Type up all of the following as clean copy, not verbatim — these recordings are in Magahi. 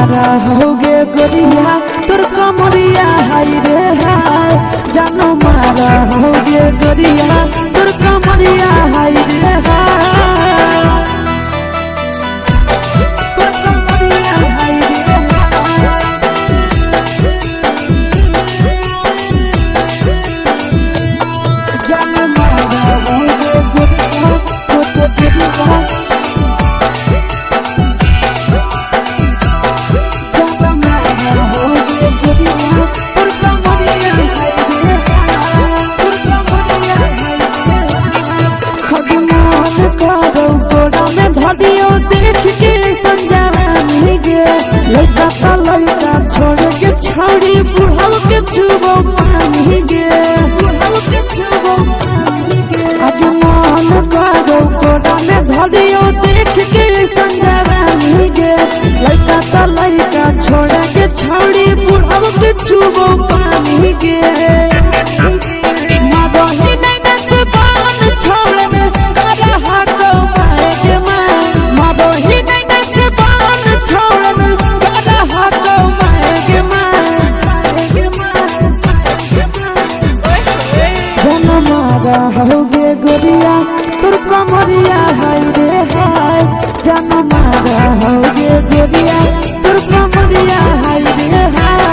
मारा होगे गोरिया तोर कमरिया हाय रे हाय। जानो मारा होगे गोरिया तोर कमरिया हाय रे हाय। तोर कमरिया हाय रे हाय। जानो मारा होगे गोरिया तोर कमरिया। देख के संजानी गे लड़का ता लड़का छोड़ के छोड़ी बुढ़ाव के छुबो पानी गे बुढ़ाव के छुबो पानी गे। आज मन करो कोड़ा में धरियो देख के संजानी गे लड़का ता लड़का छोड़ के छोड़ी बुढ़ाव के छुबो पानी गे। मादोही नहीं नस पान छोड़ में करा हाको माए के मां। मादोही नहीं नस पान छोड़ में करा हाको माए के मां। जन मारा होगे गोरिया तोर कमरिया हाय रे हाय। जन मारा होगे गोरिया तोर कमरिया हाय रे हाय।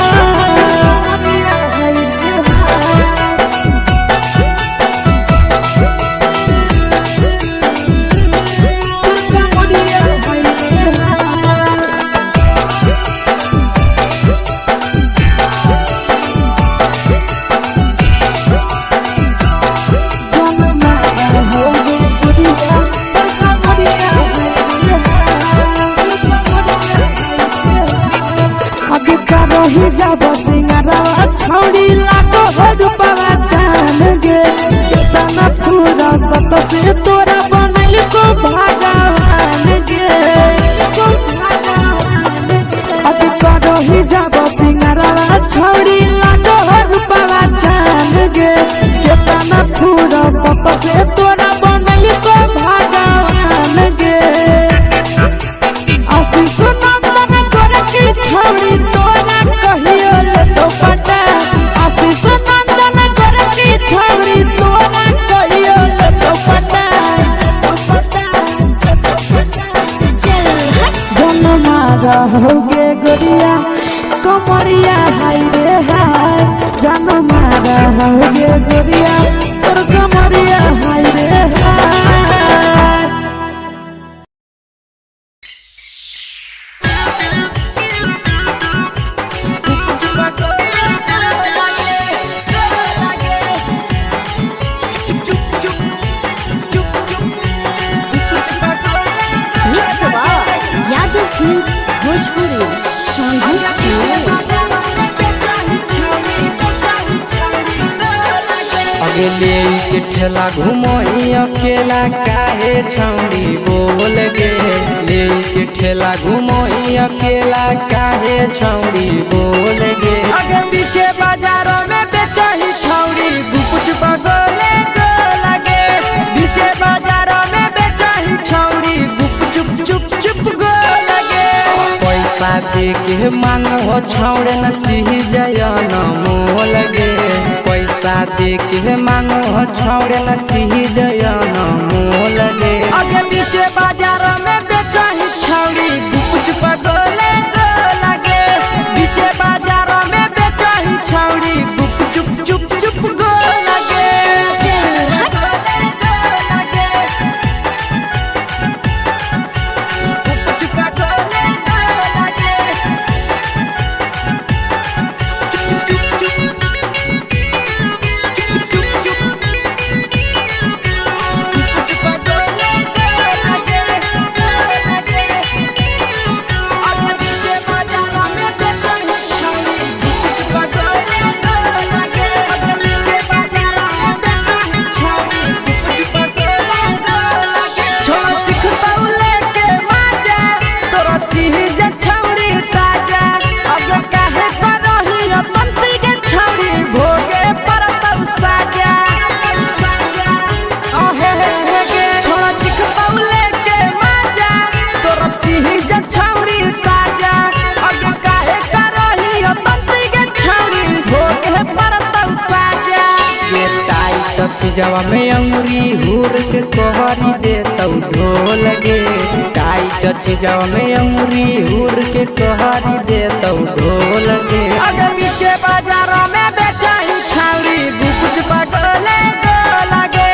छौड़ी लागो रूपवा जान गे केतना पूरा सत से तोरा बनल को भगवान गे। अब करही जाब सिंगारवा छौड़ी लागो रूपवा जान गे केतना पूरा सत से तोरा बनल को भगवान गे। आशीष नंदन गोरकी छौड़ी तोरा कहियो ले तो पटा। आशीष नंदन गोरकी छौड़ी तोरा कहियो ले तो पटा। जन मारा होगे गोरिया कमरिया हाय रे हाय। जन मारा होगे गोरिया तोर कमरिया हाय रे हाय। Mix by Yadav films Bhojpuri Sonbhadra. अगले के ठेला घुमोही अकेला काहे छौड़ी बोल गे। ले के ठेला घुमोही अकेला काहे छौड़ी बोल गे। आगे पीछे बाजारों में बेचही छौड़ी गुपच बगोले गो लगे। पीछे बाजारों में बेचही छौड़ी गुप चुप चुप चुप गो लगे। पैसा दे के मांगो छौड़े न चीज न मोल गे। पैसा दे के मांगो छौड़े न चीज न मोल गे। आगे पीछे बाजारों में बेचही छौड़ी गुपच बगोले गो लगे। पीछे बाजारों में बेचही छौड़ी गुप चुप चुप चुप गो लगे। चीजवा में अंगुरी हुर के कोहरी दे तौ ढोल गे। टाइट चीजवा में अंगुरी हुर के कोहरी दे तौ ढोल गे। अगे बीचे बाजार में बेचाही छाउरी गुपचुप गोले गोलागे।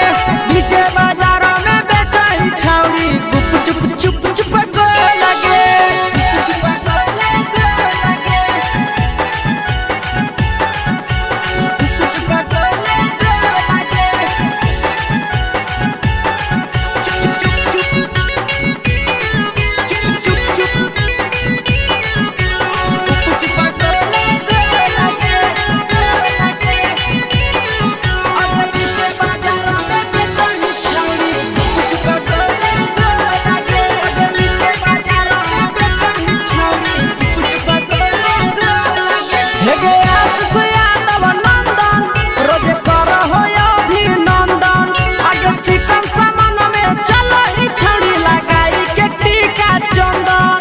बीचे बाजार में बेचाही छाउरी गुपचुप चुप चुप गोलागे। गुपचुप गोले गोलागे। गुपचुप गोले गोलागे। चुप चुप चुप चुप चुप चुप गुपचुप गोले गोलागे गोलागे। अगे बीचे बाजार में बेचाही छाउरी गुपचुप गोले गोलागे। अगे बीचे बाजार में बेचाही छाउरी गुपचुप गोले गोलागे। हे गे आशीष यादव नंदन रोज कर हो अभिनंदन। आगे चिकन सामान में चलो ही छड़ी लगाई के टीका चंदन।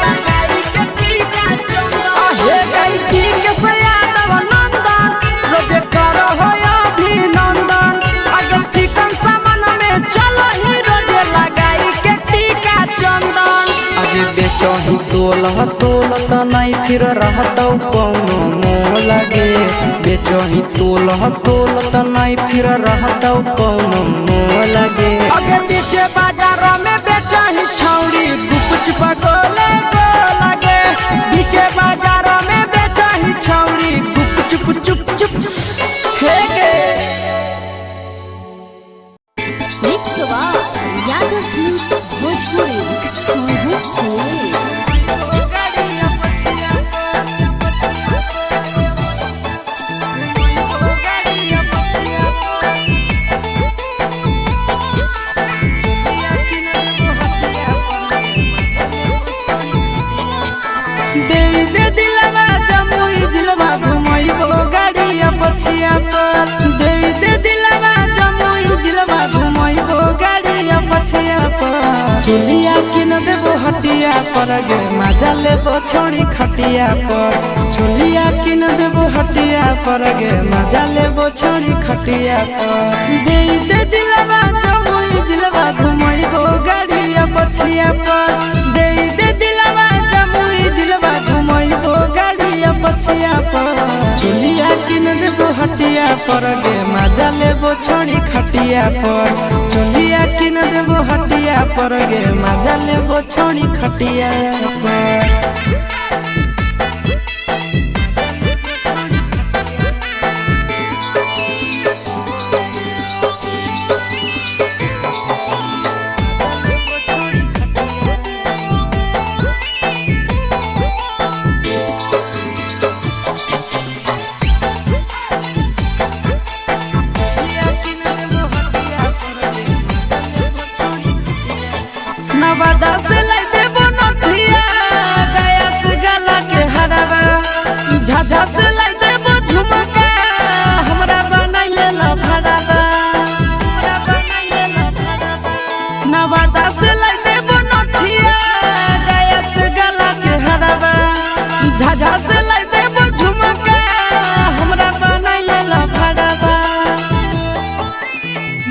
लगाई के टीका चंदन। हे गई ठीक से यादव नंदन रोज कर हो अभिनंदन। आगे चिकन सामान में चलो ही रोज लगाई के टीका चंदन। अगे बेचही तोल तोल त नहीं फिर रहतौ कौनो मोल गे। बेचही तोल तोल त नहीं फिर रहतौ कौनो मोल गे। अगे बीचे बाजार में बेचाही छौड़ी गुपचुप गोले गोलागे। बीचे बाजार में बेचाही छौड़ी गुपचुप चुप चुप हे गे। Mix by Yadav films Bhojpuri Sonu Chile. दे दे दिलवा जमुई जिलवा घुमैबो गाड़िया पछिया पर। दे दे दिलवा जमुई जिलवा घुमैबो गाड़िया पछिया पर। चुलिया किन देबो हटिया पर गे मजा लेबो छोड़ी खटिया पर। चुलिया किन देबो हटिया पर गे मजा लेबो छोड़ी खटिया पर। दे दे दिलवा जमुई जिलवा घुमैबो गाड़िया पछिया पर। दे दे दिलवा जमुई जिलवा घुमैबो गाड़िया पछिया पर। चुलिया किन देबो हटिया पर गे मजा लेबो छोड़ी खटिया पर। चुलिया किन देबो हटिया पर गे मजा लेबो छोड़ी खटिया पर। नवादा से लाई देबो नथिया गया से गला के हरावा। झाझा से लाई देबो झुमका हमरा बनाइले ला भरावा। नवादा से लाई देबो नथिया गया से गला के हरावा। झाझा से लाई देबो झुमका हमरा बनाइले ला भरावा।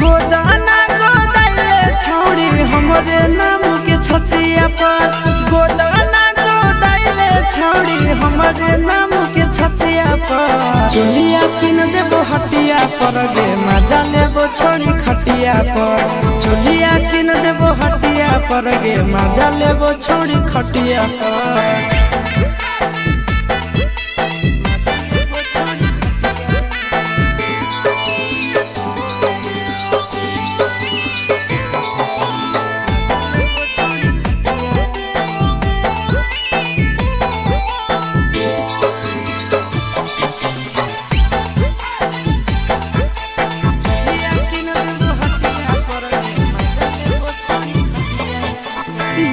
गोदाना गोदाइले छौड़ी हमरे नाम के छतिया पर। गोदाना गोदाइले छौड़ी हमरे नाम के छतिया पर। चुलिया किन देबो हटिया पर गे मजा लेबो छोड़ी खटिया पर। चुलिया किन देबो हटिया पर गे मजा लेबो छोड़ी खटिया पर।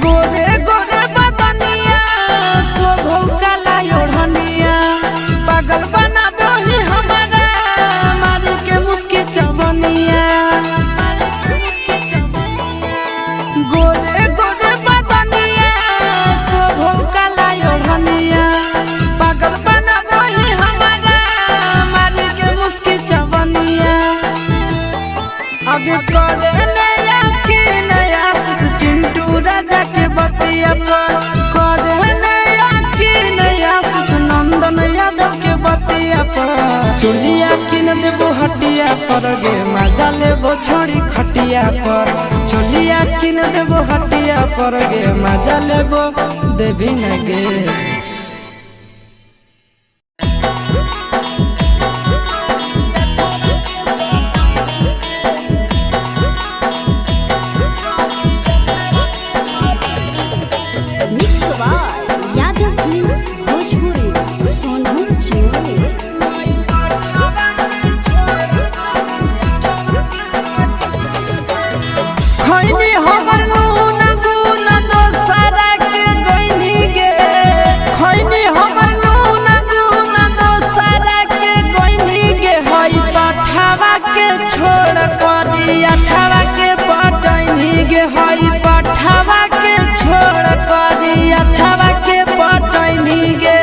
गोरे गोरे बदनिया पर। चोलिया किन देबो हटिया पर गे मजा लेबो छोड़ी खटिया पर। चोलिया किन देबो हटिया पर गे मजा लेबो देवी न गे। Mix by Yadav films Bhojpuri Sonpur Jamui. खैनी हमर नून गुन दोसरा के गइनी गे। खैनी हमर नून गुन दोसरा के गइनी गे। हई पठावा के छोड़ करी अठावा के पटैनी गे। हई पठावा के छोड़ करी अठावा के पटैनी गे।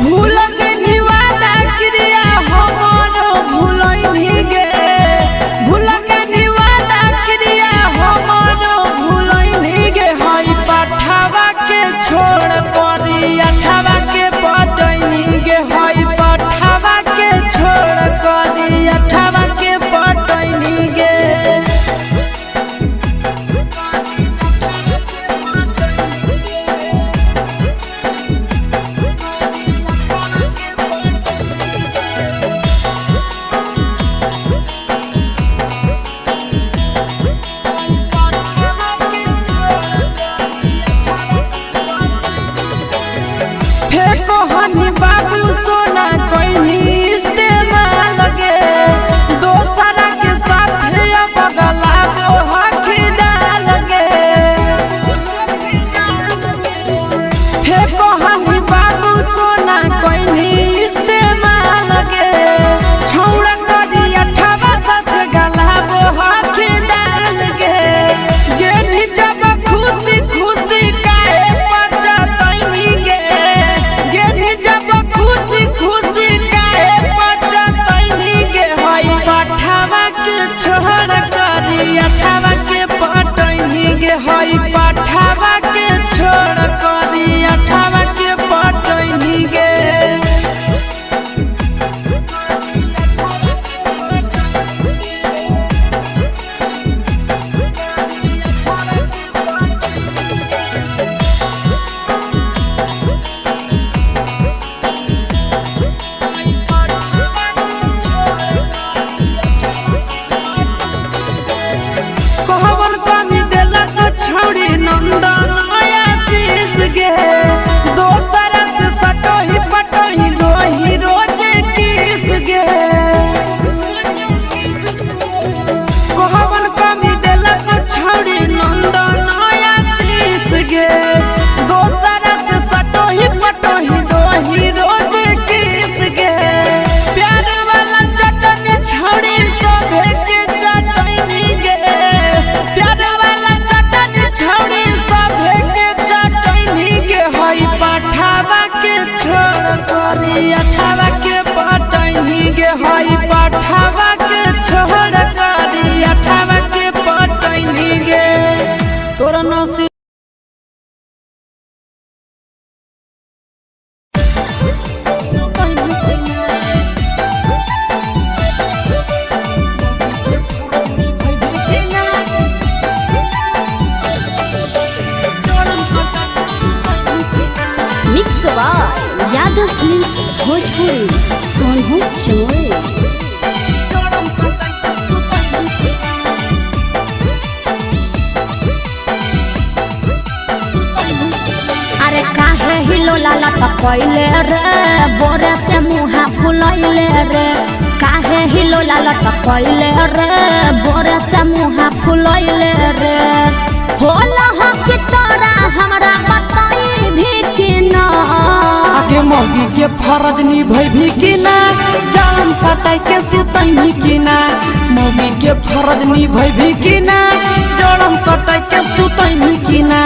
भूल गेनी वादा क्रिया हमर भूलैनी गे। भूल गेनी वादा क्रिया हमर भूलैनी गे। हई पठावा के छोड़ करी अठावा के पटैनी गे। हई पठावा के छोड़ करी अठावा के पटैनी गे। फेको हनी बाबू सोना कोइनी इस्तेमाल गे। दोसरा के साथ अब गला गो हकीदाल गे। फेको हनी बाबू सोना कोइनी इस्तेमाल गे। छौड़ा करी अठावा सस गला गो हकीदाल गे। गेनी जब खुशी खुशी काहे पचतैनी गे। गेनी जब खुशी खुशी काहे पचतैनी गे। हई पठावा के छोड़ करी अठावा के पटैनी गे। हई पठावा के छोड़ करी अठावा के पटैनी गे। कहवन कमी देलक छौड़ी नंदन आशीष गे। दोसर से सटोही पटोही लोही रोज किस गे। कहवन कमी देलक छौड़ी नंदन आशीष गे। दोसर से सटोही पटोही लोही रोज किस गे। प्यार वाला चटनी छौड़ी सभे के चटनी गे। प्यार वाला चटनी छौड़ी सभे के चटनी गे। हई पठावा के छोड़ करी अठावा के पटैनी गे। हई पठावा के छोड़ करी अठावा के पटैनी गे। तोरा नसीब mix by Yadav films Bhojpuri Sonpur Jamui. अरे काहे हिलोला लटकैले रे बोरे से मुहा फुलैले रे। काहे हिलोला लटकैले रे बोरे से मुहा फुलैले रे। होला हो कि तोरा हमरा बताई भी कि ना। आगे मौगी के फरज निभैभी कि ना, जान सटाई के सुतैभी कि ना। मौगी के फरज निभैभी कि ना, जड़म सटाई के सुतैभी कि ना।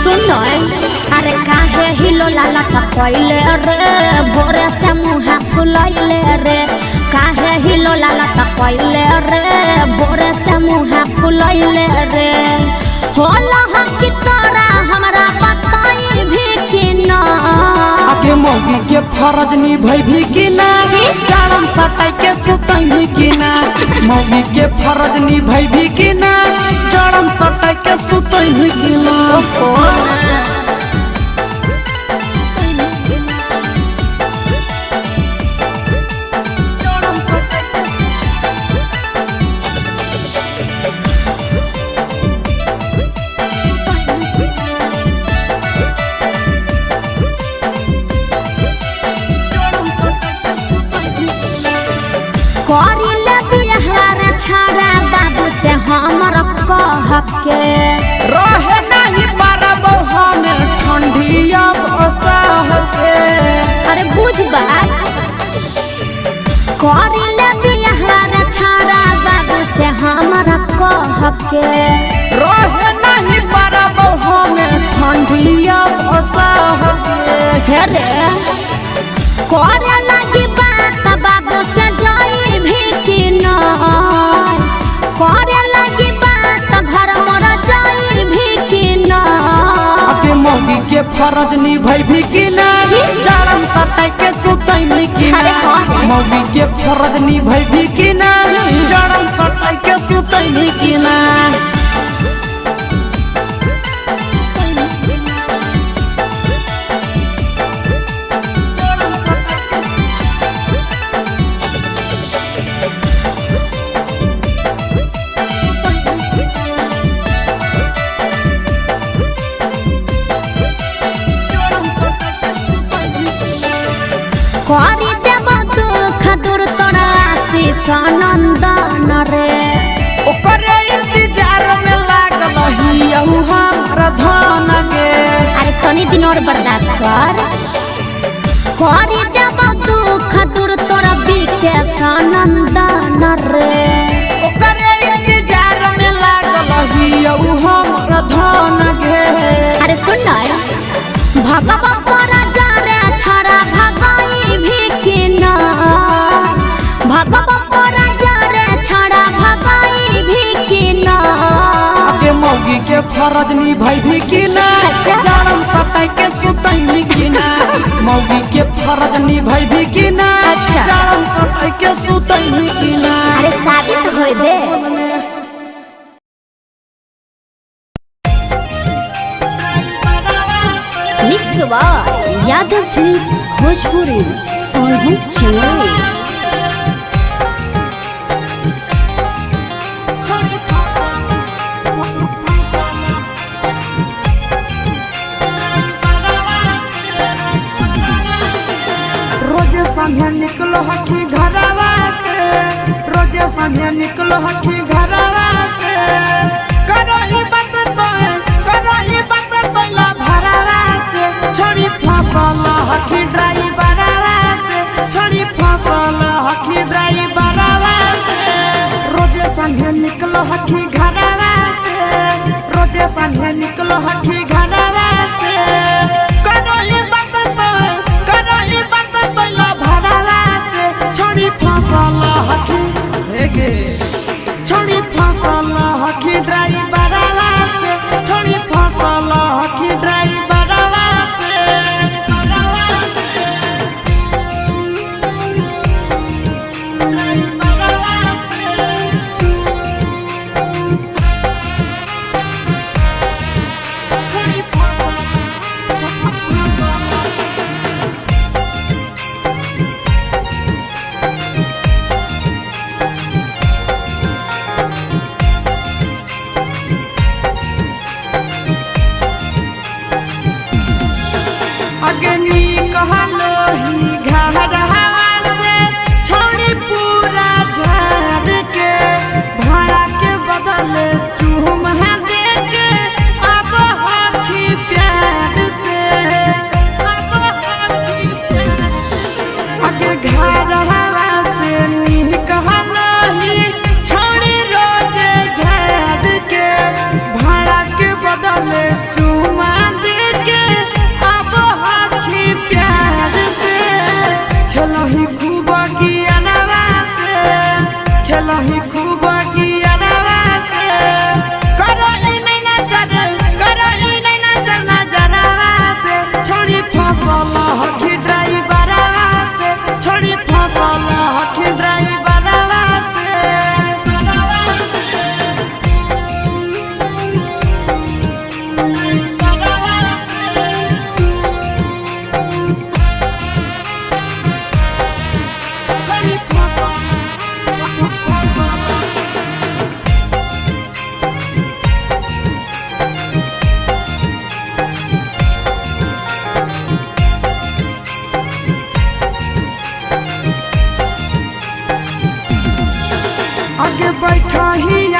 सुन अरे काहे हिलोला लटकैले रे बोरे से मुहा फुलैले रे। काहे हिलोला लटकैले रे बोरे से मुहा फुलैले रे। होला हो कि तोरा हमरा बताई भी कि ना। आगे मौगी के फरज निभैभी कि ना, जाड़म सटाई के सुतैभी कि ना? मौगी के फरज निभैभी कि ना? जाड़म सटाई के सुतैभी कि ना? करी ले बियाह रे छाड़ा बाबू से हमर कह के। रहे नहीं पारब हम ठंडिया बसह के। अरे बुझ बात, करी ले बियाह रे छाड़ा बाबू से हमर कह के। रहे नहीं पारब हम ठंडिया बसह के। हे रे करे लगी बात बाबू से जाई भी कि नहीं? करे लगी बात घर मर जाई भी कि नहीं? अके मौगी के फरज निभैभी कि ना? जाड़म सटाई के सुतैभी कि ना? अरे हाँ रे। मौगी के फरज निभैभी कि ना? जाड़म सटाई के सुतैभी कि ना? करी देब दुख दूर तोरा आशीष नंदन रे। ओकरे इंतजार में लागल हियहु हमरा धन के। अरे तनी दिन और बर्दाश्त कर। करी देब दुख दूर तोरा विकेश नंदन रे। ओकरे इंतजार में लागल हियहु हमरा धन के। अरे सुन न, भगवा पर जा रे छड़ा भगाई भी कि ना? भगवा पर जा रे छड़ा भगाई भी कि ना? के मौगी के फरज निभैभी कि ना? अच्छा। जाड़म सटाई के सुतैभी कि ना? मौगी के फरज निभैभी कि ना? अच्छा। जाड़म सटाई के सुतैभी कि ना? अरे शादी तो होए दे। Mix by Yadav films Bhojpuri Sonu Chamoli. रोज संझे निकलो हखी घरवा से, रोज संझे निकलो हखी घरवा से। करो ही बात तो, करो ही बात तो ला भरवा से। छोड़ी फसल हखी ड्राइवरवा से, छोड़ी फसल हखी ड्राइवरवा से। रोज संझे निकलो हखी घरवा से, रोज संझे निकलो हखी घरवा से। करो ही बात तो, करो ही बात तो ला भरवा से। छोड़ी फसल हखी हे गे, छोड़ी फसल हखी ड्राइवरवा से, छोड़ी फसल हखी ड्राइवरवा।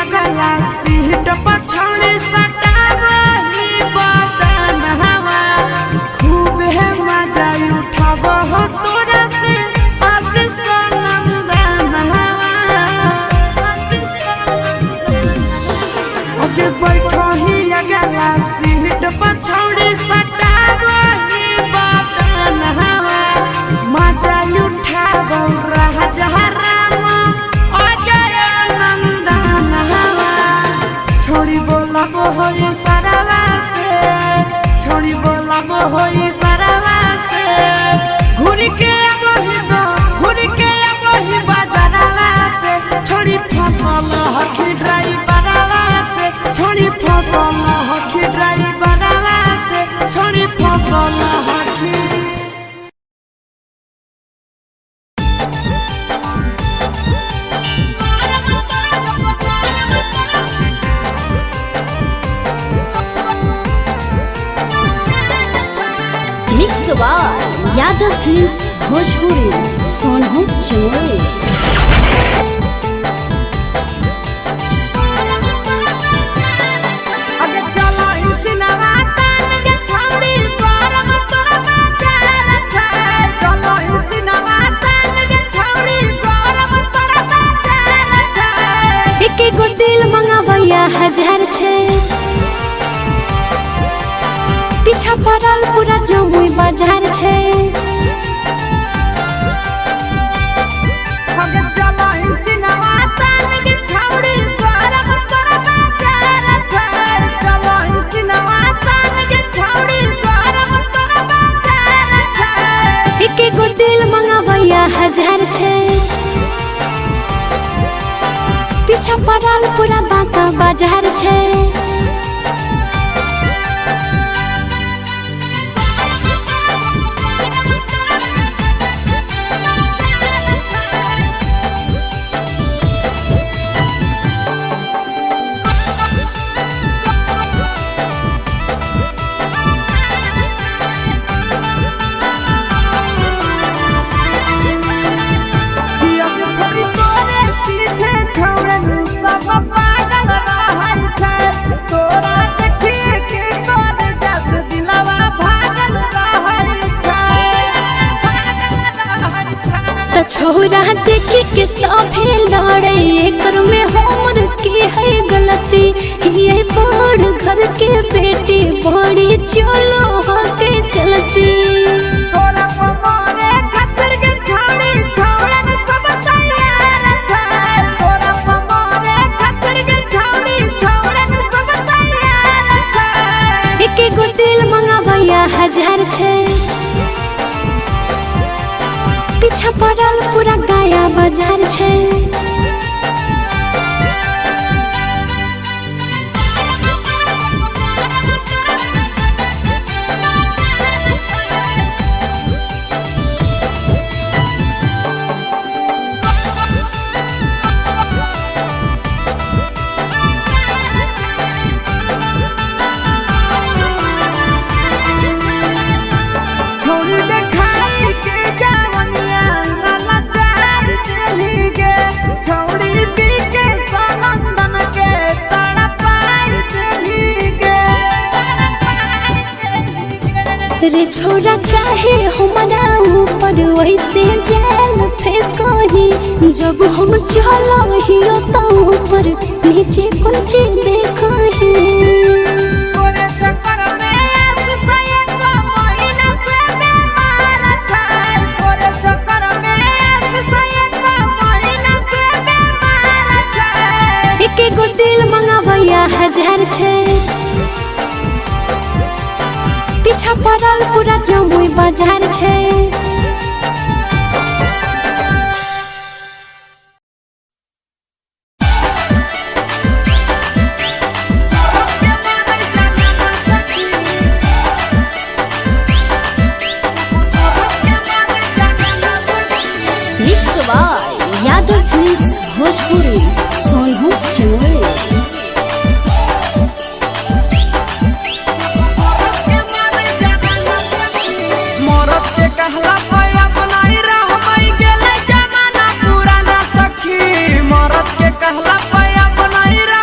अगला सीट पर छौड़ी सटावही बदन हवा खूब है मजा उठाब हो तोरा से आशीष नंदन हवा। ओके बैठो ही अगला सीट पर छौड़ी सटावही बदन हवा मजा उठाब राजा राम अजय नंदन हवा। छोड़ी बोलब होई सरवा से, छोड़ी बोलब होई सरवा से, घूर के अबही दो घूर के अबही बाजारवा से, छोड़ी फसल हखी ड्राइवरवा से, छोड़ी फसल हखी ड्राइवरवा से, छोड़ी फसल हखी। Mix by Yadav films Bhojpuri Sonu Chamoli. अगे चलो इसिनवा तान के छौड़ी गरम तोरा बाजार छै, चलो इसिनवा तान के छौड़ी गरम तोरा बाजार छै। एके गो दिल मंगावैया हजार छै, पीछा पड़ल पूरा जमुई बाजार छै। अगे चलो इसिनवा तान के छौड़ी गरम तोरा बाजार छै, चलो इसिनवा तान के छौड़ी गरम तोरा बाजार छै। एके गो दिल मंगावैया हजार छै, पीछा पड़ल पूरा बांका बाजार छै। पिया के छोड़ी तोरे पीछे छौड़न सब पागल रहल छै, तोरा देखिए के तोर जस दिलवा भागल रहल छै, भागल रहल छै। त छोरा देखे के सभे लड़े, एकर में हमर के है गलती, ये बड़ घर के बेटी बड़ी चलो होके चलती। तोरा पमरे खातिर के छौड़ी छौड़न सब तैयार छै, तोरा पमरे खातिर के छौड़ी छौड़न सब तैयार छै। एके गो दिल मंगावैया हजार छै, पीछा पड़ल पूरा गाया बाजार छै। छोड़ी देखाई के जावनिया लाला चार चली गे, छोड़ी पी के सनंदन के तड़ा पार चली गे। रे छोरा काहे हमरा ऊपर वैसे जाल फेंकही, जब हम चलहियो त ऊपर नीचे कुछ देखही। तोरे चक्कर में आस एक महीना से बीमार छै, तोरे चक्कर में आस एक महीना से बीमार छै। एके गो दिल मंगावैया हजार छै, पीछा पड़ल पूरा जमुई बाजार छै। Mix by Yadav films Bhojpuri Sonu Chamoli. मरद के कहला पे अपनाई रहमई गेले जमाना पुराना सखी, मरद के कहला पे अपनाई रह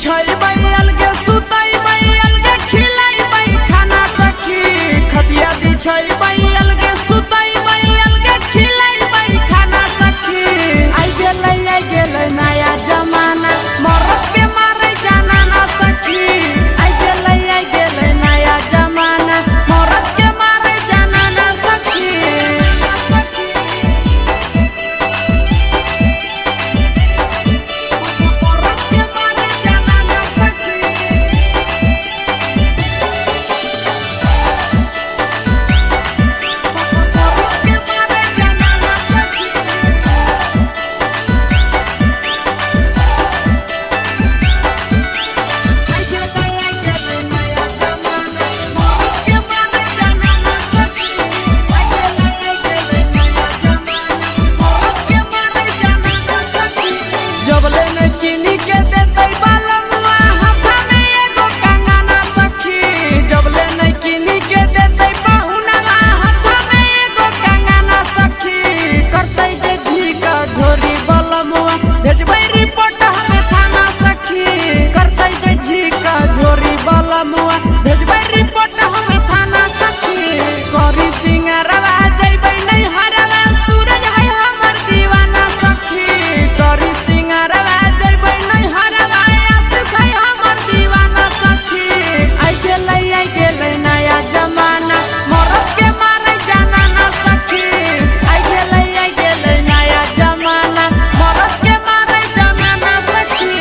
बिछैबै अलगे सुतैबै अलगे खिलैबै खाना सखी। खटिया बिछैबै अलगे सुतैबै अलगे खिलैबै खाना सखी। आई गेलै नया जमाना मरद के मारे जाना ना सखी। आई गेलै नया जमाना मरद के मारे जाना ना सखी। मरद के मारे जाना ना सखी। मरद के मारे जाना ना सखी। आई गेलै नया जमाना मरद के मारे जाना ना सखी। आई गेलै नया जमाना मरद के मारे जाना ना सखी। जबले न किनी के देतै बालमुआ हाथा में एगो कंगना सखी। जबले न किनी के देतै पहुनवा हाथा में एगो कंगना सखी। करतै जे झीका झोरी बालमुआ भेजबै रिपोर्ट हमें थाना सखी। करतै जे झीका झोरी बालमुआ भेजबै रिपोर्ट हमें थाना सखी। करी सिंगरवा जइबै नहीं हरवा सूरज है हमर दीवाना सखी। करी सिंगरवा जइबै नहीं हरवा आशीष है हमर दीवाना सखी। आई गेलै नया जमाना मरद के मारे जाना ना सखी। आई गेलै नया जमाना मरद के मारे जाना ना सखी।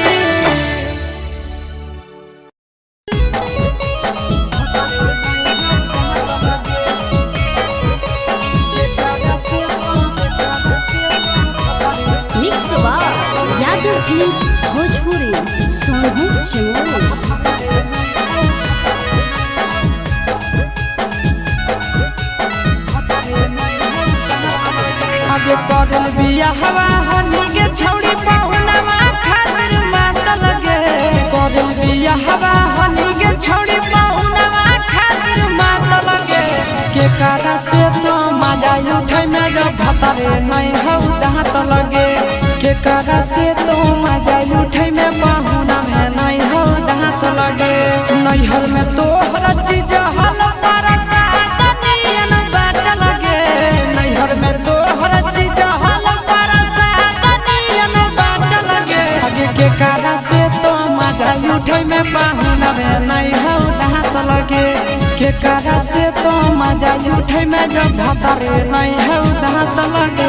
Mix by Yadav films Bhojpuri Sonu Chamoli. आगे करल बियाहवा हनी के छौड़ी पहुनवा खातिर मात लगे। करल बियाहवा हनी के छौड़ी पहुनवा खातिर मात लगे। के कारा से तो मजा उठै में जब भतरे नहीं हौ दांत लगे। के कारा से तो मजा उठै में पहुना में नहीं हौ दांत लगे। नैहर में तोहर चीज हल तारा साथ नियन बाट लगे। नैहर में तोहर चीज हल तारा साथ नियन बाट लगे। आगे के कारा से तो मजा उठै में पहुना में नहीं हौ दांत लगे। के कारा से तो मजा उठै में जब भतरे नहीं हौ दांत लगे।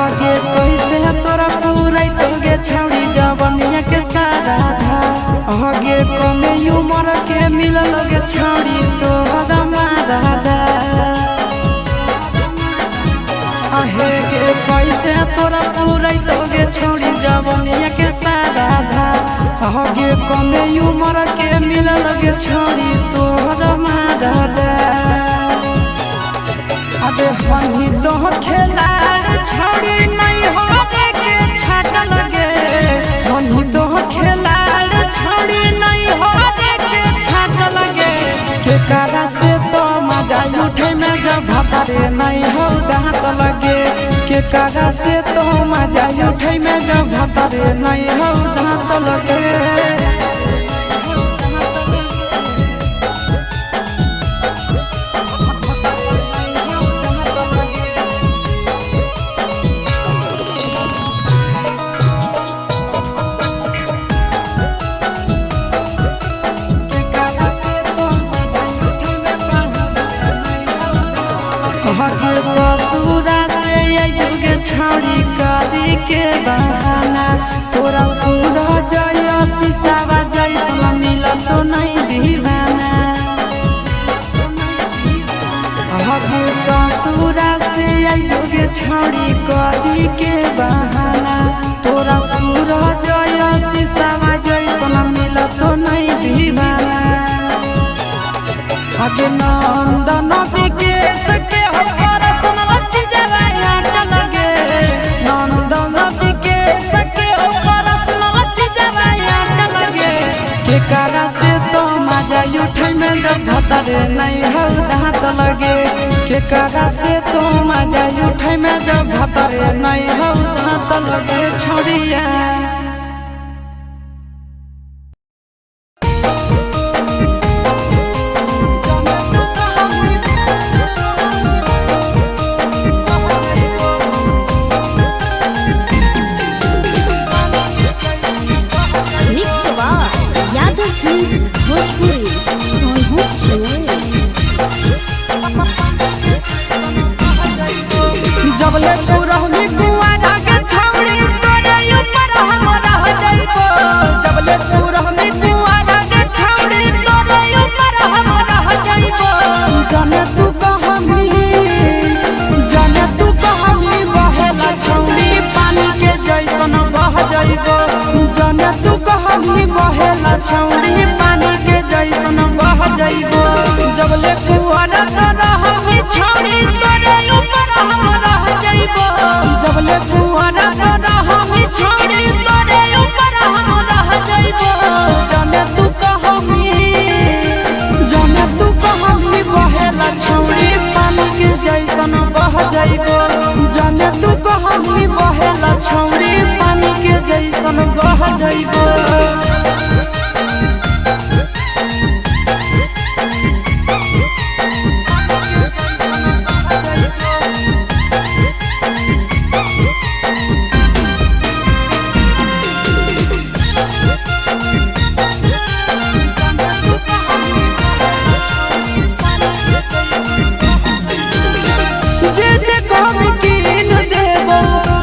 आगे कैसे तोरा पूरा तोगे छौड़ी जवनिया के सारा धा। आगे कमे उमर के मिलल गे छौड़ी तोहरा मारा दा। आहे के कैसे तोरा पूरा तोगे छौड़ी जवनिया के सारा धा। आगे कमे उमर के मिलल गे छौड़ी तोहरा मारा दा। अबे हनी तो खेलाड़ छौड़ी नहीं हो के छाट लगे। हनी तो खेलाड़ छौड़ी नहीं हो के छाट लगे। के कारा से तो मजा उठै में जब भतरे नहीं हो दांत लगे। के कारा से तो मजा उठै में जब भतरे नहीं हो दांत लगे। हके ससुरा से आइगे छौड़ी करी के बहाना। तोरा सूरज शीशावा जैसन मिलत तो नहीं दीवाना। हके ससुरा से आइगे छौड़ी करी के बहाना। तोरा सूरज शीशावा जैसन मिलत तो नहीं दीवाना। आगे नंदन विकेश के हो परसन लच जवानी। केकरा से तो मजा उठै में जब भतरे नहीं हौ दांत लगे छौड़िया। Mix by Yadav films Bhojpuri Sonu Chinoy. जबले तू रहनी कुआरा के छौड़ी तोरे ऊपर हम रह जइबो। जबले तू रहनी कुआरा के छौड़ी तोरे ऊपर हम रह जइबो। जाने तू कहमी, जाने तू कहमी बहेला छौड़ी पानी के जैसन बह जइबो। जाने तू कहमी बहेला छौड़ी पानी के जैसन बह जइबो। जबले कुआरा तो रहमी छौड़ी तोरे ऊपर हम रह जइबो। जबले कुआरा तो रहमी छौड़ी तोरे ऊपर हम रह जइबो। जाने तू कहमी, जाने तू कहमी बहेला छौड़ी पानी के जैसन बह जइबो। जाने तू कहमी बहेला छौड़ी पानी के जैसन बह जइबो। जे जे कहबी कीन देबो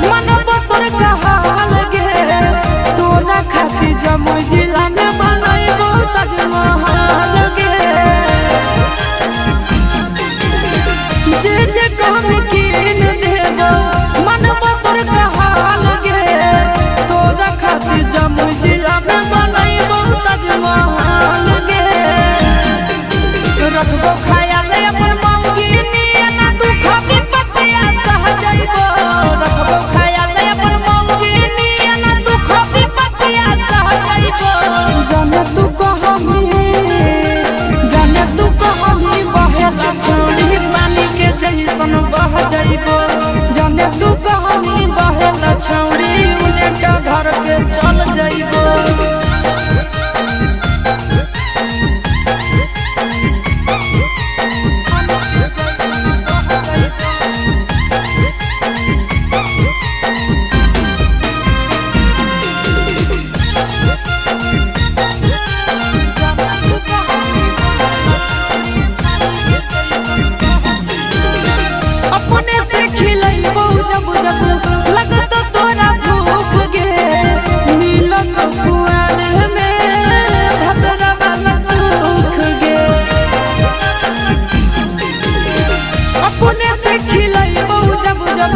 मनब तोर कहाल गे। तोरा खातिर जमुई जिला में बनैबो ताजमहल गे। जे जे कहबी कीन देबो मनब तोर कहाल गे। तोरा खातिर जमुई जिला में बनैबो ताजमहल गे। रखबो ख्याल अपन मौगी नियन दुख विपत्तिया सह जइबो। रखबो ख्याल अपन मौगी नियन दुख विपत्तिया सह जइबो। जाने तू कहमी, जाने तू कहमी बहेला छौड़ी पानी के जैसन बह जइबो। जाने तू कहमी बहेला छौड़ी उने का घर के चल जइबो। अपने से खिलैबो जब जब लगत तोरा भूख गे। मिलत कुआर में भद्रा वाला सुख गे। अपने से खिलैबो जब जब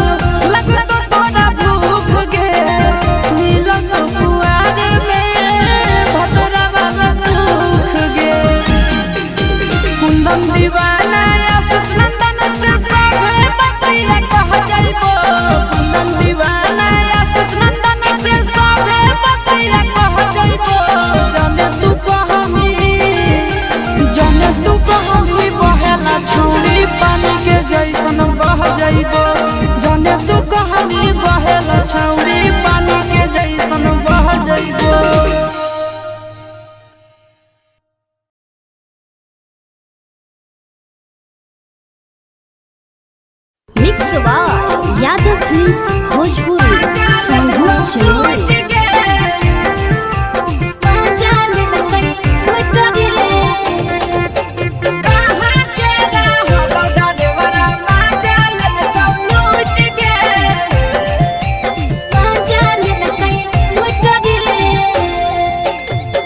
लगत तोरा भूख गे। मिलत कुआर में भद्रा वाला सुख गे। कुंदन दीवाना आशीष नंदन से सभे बतिया कह जइबो। कुंदन दीवाना आशीष नंदन से सभे बतिया कह जइबो। जाने तू कहमी, जाने तू कहमी बहेला छौड़ी पानी के जैसन बह जइबो। जाने तू कहमी बहेला छौड़ी पानी के जैसन बह जइबो। Mix by Yadav films Bhojpuri Sonu Chinoy.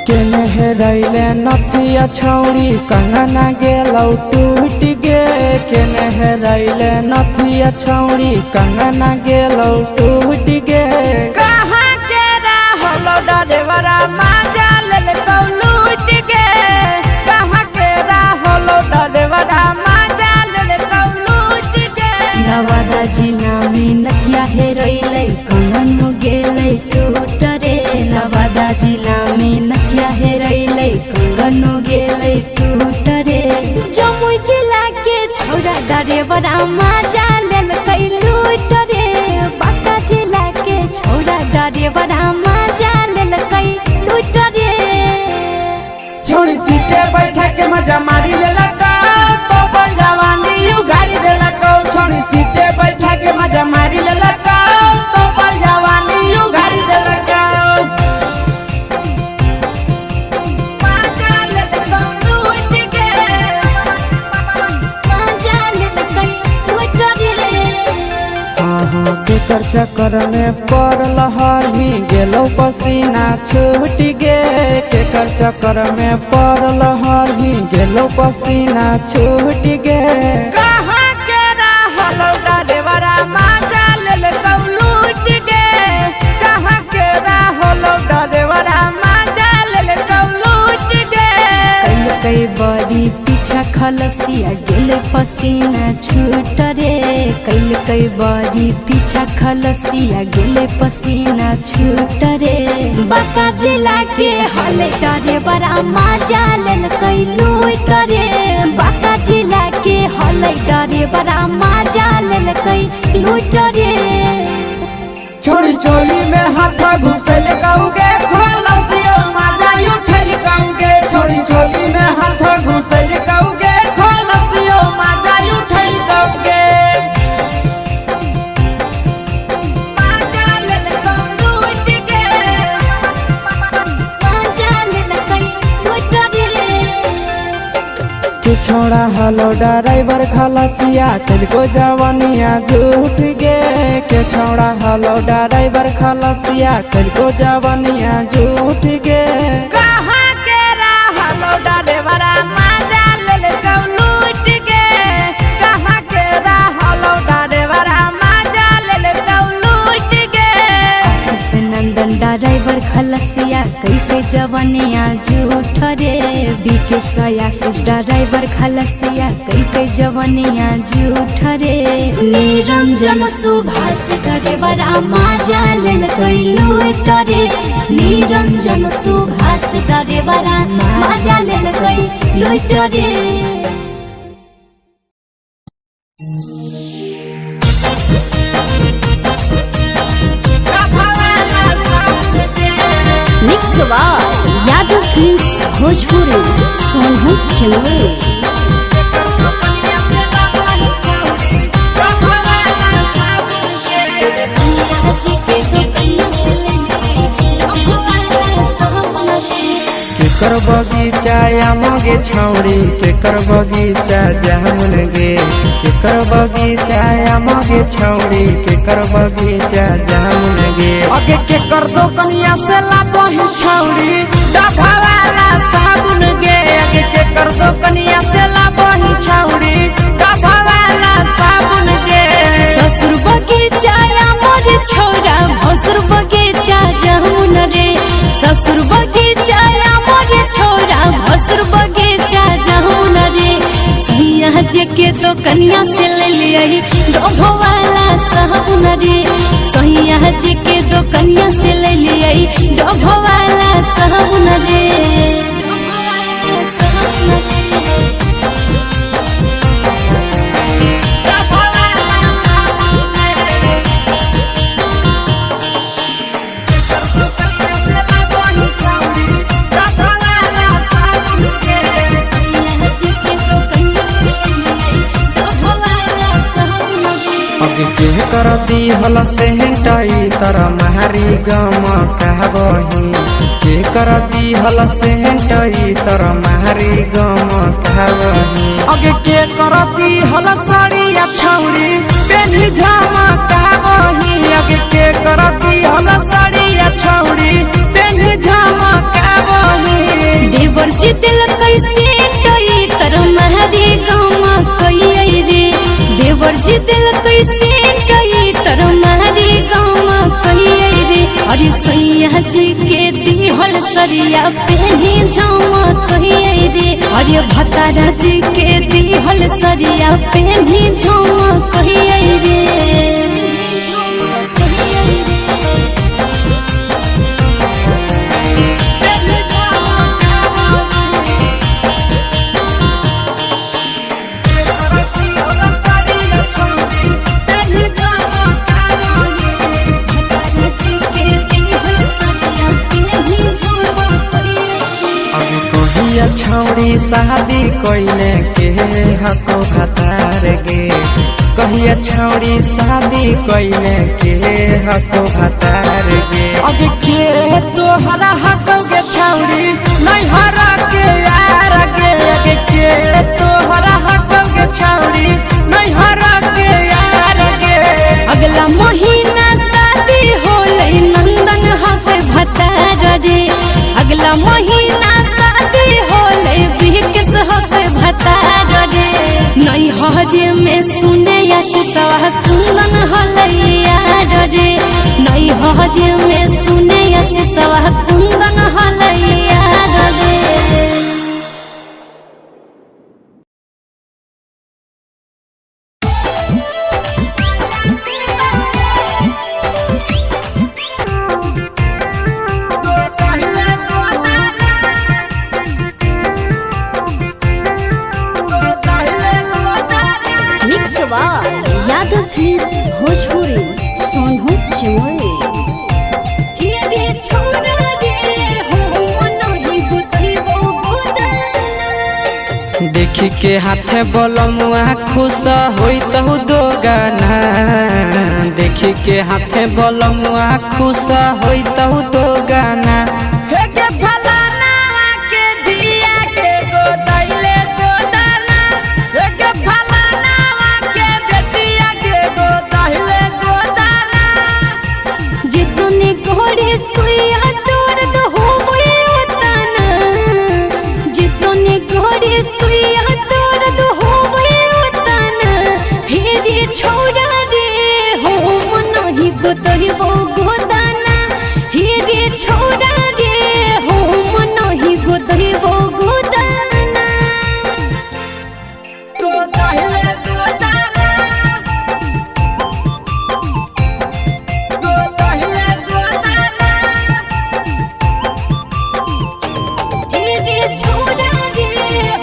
केने हेरैले नथिया छौड़ी कंगना गेलौ टूट गे। केने हेरैले नथिया छौड़ी कंगना गेलौ टूट गे। कहाँ के रहलो डरेवरा माजा लेलकौ लूट गे। कहाँ के रहलो डरेवरा माजा लेलकौ लूट गे। नवादा जिला में नथिया हेरैलै कंगन गेलै टूट रे। नवादा जिला में नथिया हेरैलै कंगन गेलै टूट रे। जमुई जिला के छौड़ा डरेवरा मजा लेलकै लूट रे, बांका जिला के छौड़ा डरेवरा मजा लेलकै लूट रे। छोड़ी सीटे बैठा के मजा मारी लेलक तो बन जवानी उगारी देलक। छोड़ी सीटे बैठा के मजा मारी लेलक तो बन जवानी उगारी देलक। मजा लेलक लूट के, मजा लेलकै लूट रे। केकर चक्कर में पड़ल हही गेलो पसीना छूट गे, केकर चक्कर में पड़ल हही गेलो पसीना छूट गे। कहाँ के रहलो डरेवरा मजा लेलक लूट गे, कहाँ के रहलो डरेवरा मजा लेलक लूट गे। कई बड़ी पीछा खलसिया गेल पसीना छूट रे, कैलकै बड़ी पीछा खलसिया गेल पसीना छूट रे। बांका जिला के हले डरेवरा मजा लेलकै लूट रे, बांका जिला के हले डरेवरा मजा लेलकै लूट रे। छोड़ी चोली में हाथ घुसल कहूगे खोलसियो मजा उठल कहूगे। छोड़ी चोली में हाथ घुसल कहूगे खोलसियो मजा उठल कहूगे। मजा लेलक लूट के, मजा लेलकै लूट रे। के छोड़ा हलो ड्राइवर खलसिया तिलको जवानिया झूठ गे, के छोड़ा हलो ड्राइवर खलसिया तिलको जवानिया झूठ गे। कहाँ के रहलो डरेवरा मजा लेलक लूट गे, कहाँ के रहलो डरेवरा मजा लेलक लूट गे। आशीष नंदन ड्राइवर खलसिया कैके जवनिया झूठ रे, बीके सयासी ड्राइवर खलसिया कैके जवनिया झूठ रे। निरंजन सुभाष ड्राइवरा मजा लेलकै लूट रे, निरंजन सुभाष ड्राइवरा मजा लेलकै लूट रे। Mix by Yadav films Bhojpuri, Sonu Chinwe. केकर बगीचा आमगे छौड़ी, केकर बगीचा जामुन गे, केकर बगीचा आमगे छौड़ी, केकर बगीचा जामुन गे। अगे के कर दो कनिया से लाबही छौड़ी डभा वाला साबुन गे। अगे के कर दो कनिया से लाबही छौड़ी डभा वाला साबुन गे। ससुर बगीचा मोर छौरा भसुर बगीचा जामुन रे, ससुर बगीचा मोर छौरा भसुर बगीचा जामुन रे। सैया जे के तो कनिया से ले लियही डोभो वाला साबुन रे, सैया जे के तो कनिया से ले लियही डोभो वाला साबुन रे। अगे के कर दी हल सेहटाई तर मारी गम कहबही, के कर दी हल सेहटाई तर मारी गम कहबही। अगे के करती हल साड़िया छौड़ी पेन्ही झमा कहबही। अगे के करती हल साड़िया छौड़ी पेन्ही झमा कहबही। देवर जी दिल कैसे टई तर मारी गम कई रे, देवर जी दिल कैसे टई तर मारी गम कई रे। अरे सैया जी के दिहल सरिया पेनी झमा कई रे, अरे भतारा जी के दिहल सरिया पेनी झमा कई रे। करती हल छौड़ी शादी कइले के हको भतार गे। कहिया छौड़ी शादी कइले के हको भतार गे। अब के तोहरा हको गे छौड़ी नैहरा के यार गे। अब के तोहरा हको गे छौड़ी नैहरा के यार गे। अगला महीना शादी होलै नंदन हके भतार रे। अगला महीना शादी होलै बिकेश हके भतार रे। नैहर में सुने आशीषवा कुंदन होलै यार रे। नैहर में सुने आशीषवा कुंदन होलै यार रे। Mix by Yadav films Bhojpuri Sonu Chimoy. देखी के हाथे बलमुआ खुश होइतहु दो गाना। देखी के हाथे बलमुआ खुश होइतहु दो गाना। हे के फलाना के धिया के गोदैले गोदाना। हे के फलाना के बेटिया के गोदैले गोदाना। जितने घोड़े सुइया दर्द होवे उतना, जितने घोड़े सुइया दर्द होवे उतना, हे रे छोरा रे हो मनही गोतहिबो गोदाना। हे रे छोरा रे हो मनही गोतहिबो गोदाना। गोदैले गोदाना। गोदैले गोदाना। हे रे छोरा रे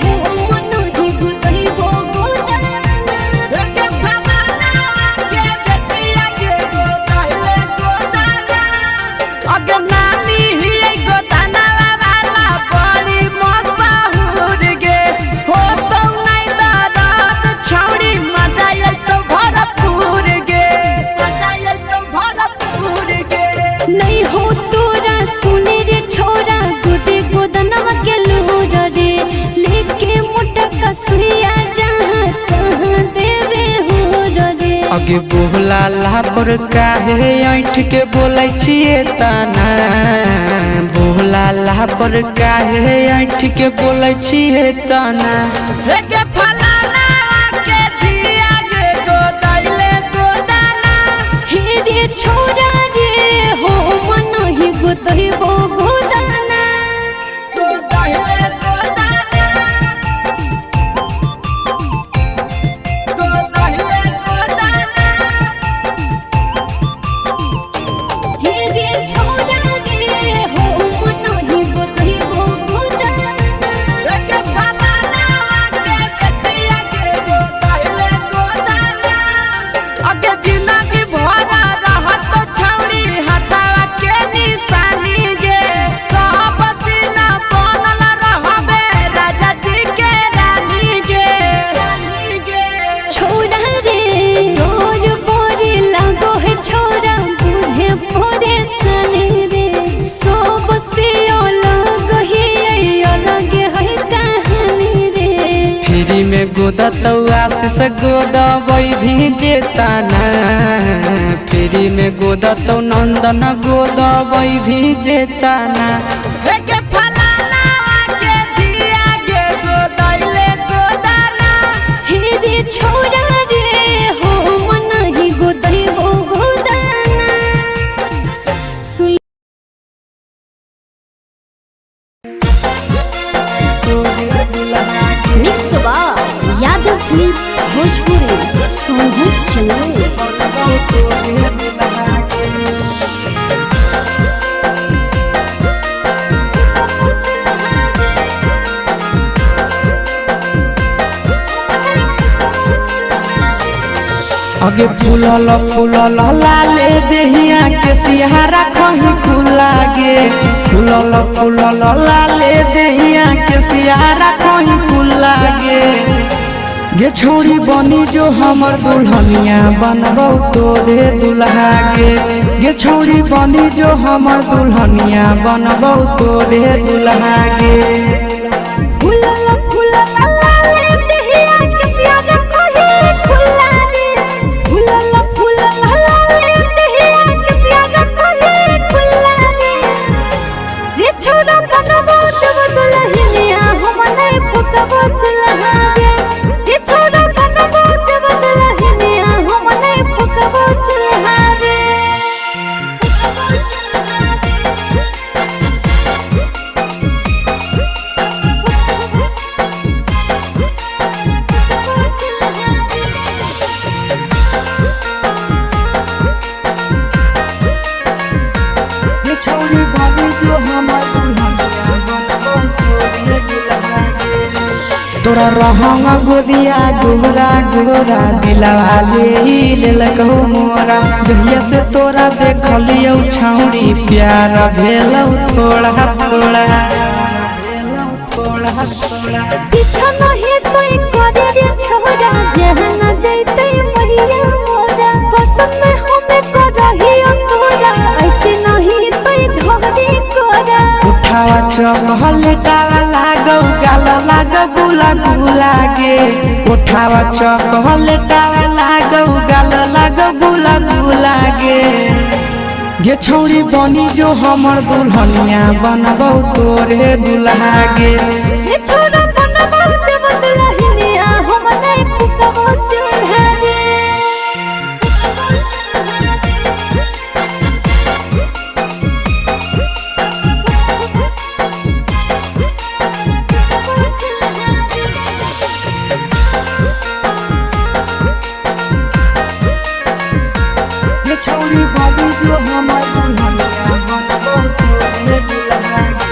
हो मनही गोतहिबो गोदाना। हे के फलाना के बेटिया के गोदैले गोदाना। अगे नानी हियै गोदाना वाला बड़ी मशहूर गे। हो तो नै दरद छौड़ी मजा अइतौ भरपूर गे। मजा अइतौ भरपूर गे। नहीं हो तोरा सुने रे छोरा गोदे गोदनवा के लूर रे। लेके मोटा कसुइया जहाँ तहाँ देवे हो रे। अगे बोहला लापर काहे ऐठ के बोलै छियै ताना। बोहला लापर काहे ऐठ के बोलै छियै ताना। हे के फलाना के धिया के गोदैले गोदाना। हे रे छोरा रे हो मनही गोतहिबो गोदाना। गोदैले गोदाना। गोदैले गोदाना। हे रे छोरा रे हो मनही गोतहिबो गोदाना। हे के फलाना के बेटिया के गोदैले गोदाना। अगे जिंदगी भरा रहत छौड़ी हथवा के निशानी गे। सब दिन बनल रहबे राजा जी के रानी गे। छोरा रे रोज बोरे लागो है छोरा बुझे भोरे सने रे। सब से अलग है अलग है कहानी रे। फ्री में गोदतौ आशीष गोदबै भी जेताना। फ्री में गोदतौ नंदन गोदबै भी जेताना। हे के फलाना के धिया के गोदैले गोदाना। हे रे छोरा रे हो मनही गोदैबो गोदाना। सुन mix by Yadav films Bhojpuri Sonu Chimoy. अब अगे फूलल फूलल लाले देहिया के सिहारा कहीं खुला गे। फूलल फूलल लाले देहिया के सिहारा कहीं खुला गे। गे छौड़ी बनी जो हमर दुल्हनिया बनबौ तोरे दुल्हा गे। गे छौड़ी बनी जो हमर दुल्हनिया बनबौ तोरे दुल्हा गे। फूलल फूलल लाले देहिया के सियारा कहीं खुला रे। फूलल फूलल लाले देहिया के सियारा कहीं खुला रे। रे छोरा बनबो जब दुल्हनिया हम नहीं फुकबो चूल्हा गे। रे छोरा बनबो जब दुल्हनिया हम नहीं फुकबो चूल्हा रे। गे छौड़ी बनी जो हमर दुल्हनिया बनबौ तोरे दुल्हा गे। तोरा रहंग गोदिया गोरा गोरा दिलवा ले लेलकौ मोरा। जहिया से तोरा देखलियौ छौड़ी प्यार भेलौ थोड़ा थोड़ा। पीछा नहीं तो करे रे छोरा जहाँ न जैते मरिया मोरा। पसंद में हमें करही तोरा ऐसे नहीं तो धरे कोरा। उठावा चॉकलेटावा लागौ गाल लागौ गुला गुला गे। उठावा चॉकलेटावा लागौ गाल लागौ गुला गुला गे। गे छौड़ी बनी जो हमर दुल्हनिया बनबौ तोरे दुल्हा गे। रे छोरा बनबो जब दुल्हनिया हम नहीं फुकबो चूल्हा रे। गे छौड़ी बनी जो हमर दुल्हनिया बनबौ तोरे दुल्हा गे।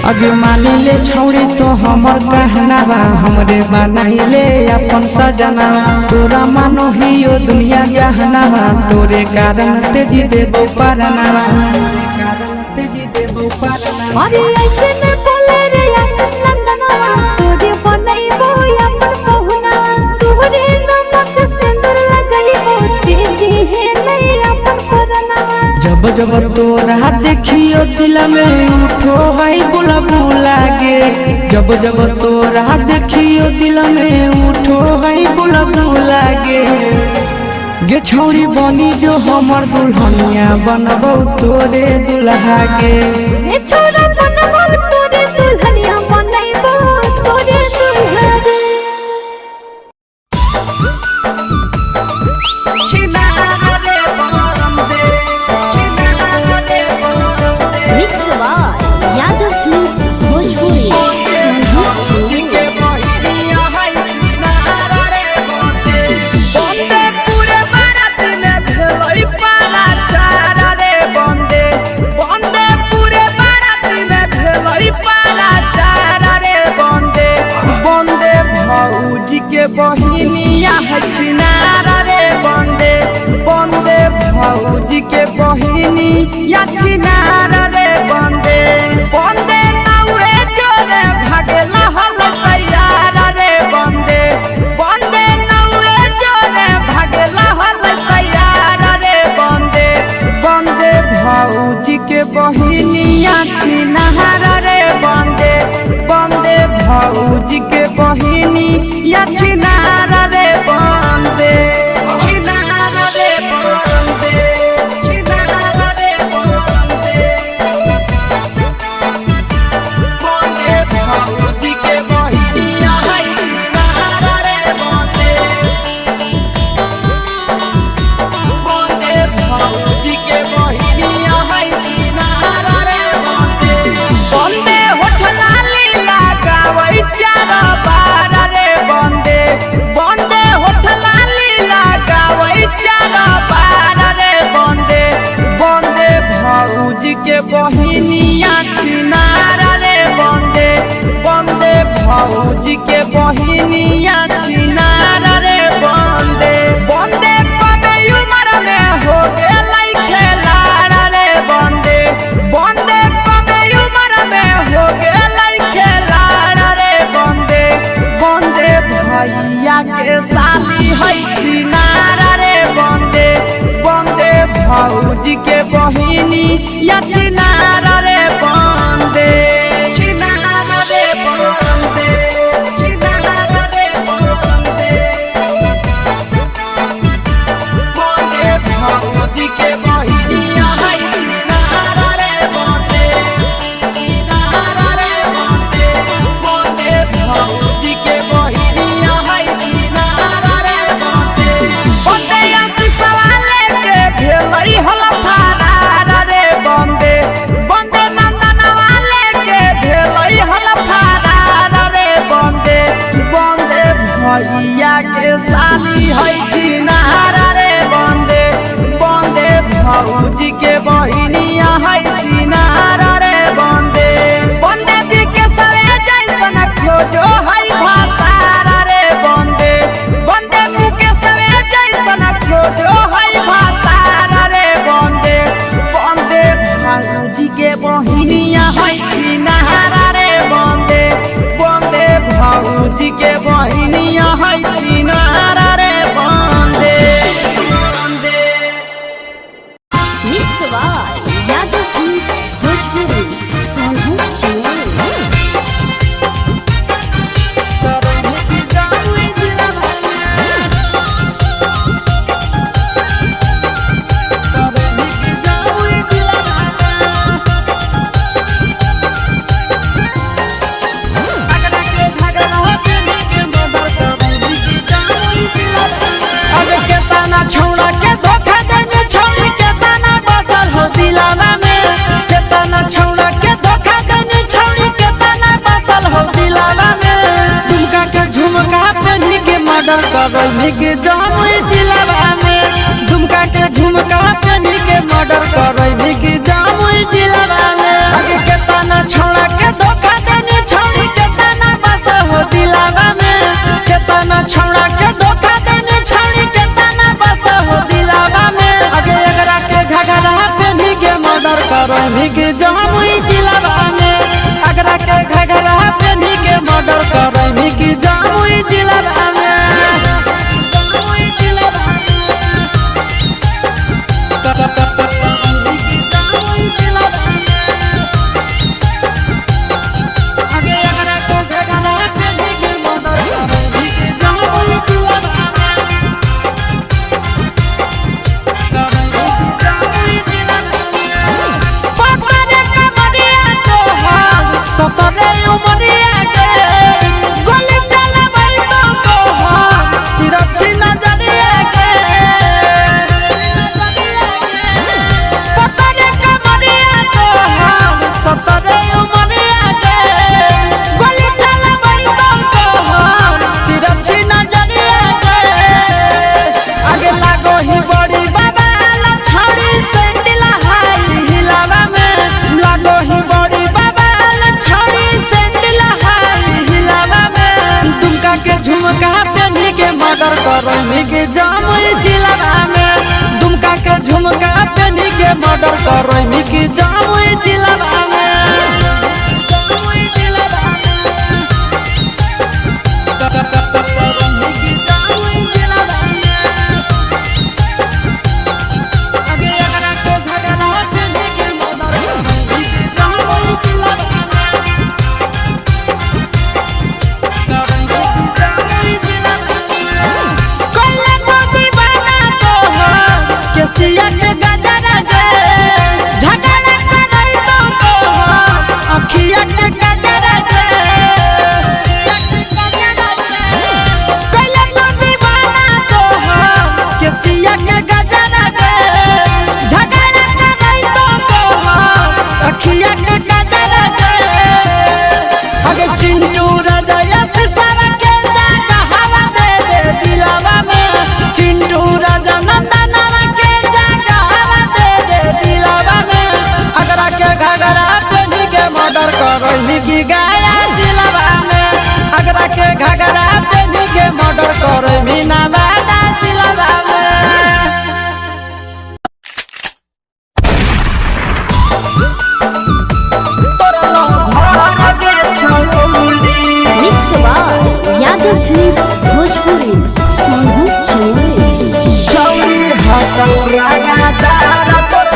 अगे मानी ले छौड़ी तो हमर कहनावा हमरे बनाइले अपन सजना। तोरा मानो हियो दुनिया जहनावा तोरे कारण तेजी देबो परनावा। अरे ऐसे में बोले रे आशीष नंदनवा तोरे बनैबो अपन पहुना। तोरे नाम से सिंदूर लगैबो तेजी है नहीं अपन परनावा। जब जब तोरा देखियो दिल में उठो है बुला बुला गे। जब जब तोरा देखियो दिल में उठो है बुला बुला गे। गे छौड़ी बनी जो हमर दुल्हनिया बनबौ तोरे दुल्हा गे। रे छोरा बनबो तोरे दुल्हनिया बनैबो तोरे दुल्हा रे। Mix by Yadav films Bhojpuri. बहिनिया छिनारा रे बंदे बंदे भौजी के बहिनी या छिनारा रे बंदे बंदे नाउरे जोरे भागेला हल तैयार रे बंदे बंदे नाउरे जोरे भागेला हल तैयार रे बंदे बंदे भौजी के बहिनिया छिनारा रे बंदे बंदे भौजी के बहिनी या छिनारा रे बंदे छिनारा रे बंदे छिनारा रे बंदे बंदे भौजी के बहिनिया है छिनारा रे बंदे बंदे भौजी के बहिनिया है छिनारा रे बंदे बंदे होठ लाली लगावै चार बार रे बंदे बंदे होठ लाली लगावै चार बार रे बंदे बंदे भौजी के बहिनिया छिनारा रे बंदे बंदे भौजी के बहिनिया छिनारा रे बंदे बंदे या छिनार रे बंदे छिनार रे बंदे छिनार रे बंदे बंदे भौजी के बहिनिया है छिनार रे बंदे छिनार रे बंदे बंदे भौजी के बहिनिया है छिनार रे बंदे बंदे आशीषवा लेके भेलई हल फरार रे बंदे बंदे नंदनवा लेके भेलई हल फरार रे बंदे बंदे भैया के साली है छिनार रे बंदे बंदे भौजी के बहिनिया है छिनार रे बंदे बंदे जी के सरे जैसन खोजो है भातार रे बंदे बंदे मुकेश रे जैसन खोजो है भातार रे बंदे बंदे भौजी के बहिनिया है छिनार रे बंदे बंदे भौजी के बहिनिया है छिनार रे बंदे बंदे mix by Yadav films Bhojpuri Sonu Channel. अरे केतना छौड़ा के धोखा देने छौड़ी केतना बसल हो दिलावा में केतना छौड़ा के धोखा देने छौड़ी केतना बसल हो दिलावा में दुमका के झुमका पहनी के मर्डर करैनी के जमुई जिलावा में दुमका के झुमका पहनी के मर्डर करैनी के जमुई जिलावा में अरे केतना छौड़ा के धोखा देने छौड़ी केतना बसल हो दिलावा में केतना छौड़ा के धोखा देने छौड़ी केतना बस हो दिलावा में अगे एकरा के घघरा पेन्ही के मर्डर करैनी के जमुई जिलावा में अगरा के घघरा पेन्ही के मर्डर करैनी के जमुई जिलावा में जमुई जिलावा में जमुई जिलावा में अगे एकरा के घघरा पेन्ही के मर्डर करैनी के जमुई जिलावा में सतरे उमरिया के गोली चलाबै तो तोहर तिरछी नजरिया के पतरे कमरिया तोहर सतरे उमरिया के गोली चलाबै तो तोहर तिरछी नजरिया के आगे लागो ही बड़ी बाबा छड़ी सैंडल हाई हिलावा में लागो ही बड़ी बाबा छड़ी सैंडल हाई हिलावा में दुमका के झुमका पहनी के मर्डर करैनी के जमुई जिलावा में दुमका के झुमका पहनी के मर्डर करैनी के जमुई जिलावा में जमुई जिलावा में जमुई जिलावा में अगे एकरा के घघरा पेन्ही के मर्डर करैनी के जमुई जिलावा में कोइला मोदी बना तोहर केसिया के गजरा दे झगड़ा करई तो तोहर अखिया के गजरा दे कोइला मोदी बना तोहर केसिया के गजरा दे झगड़ा करई तो तोहर अखिया के गजरा दे अगे चिंटू राजा सारा के जागा हवा दे दे दिलावा में चिंटू राजा नंदनवा के जागा हवा दे दे दिलावा में अगरा के घघरा पेन्ही के मर्डर करैनी की गाया जिलावा में अगरा के घघरा पेन्ही के मर्डर करैनी नवादा जिलावा में mix by Yadav films Bhojpuri Sonu Channel. छौरी हसौरा गादारा तोर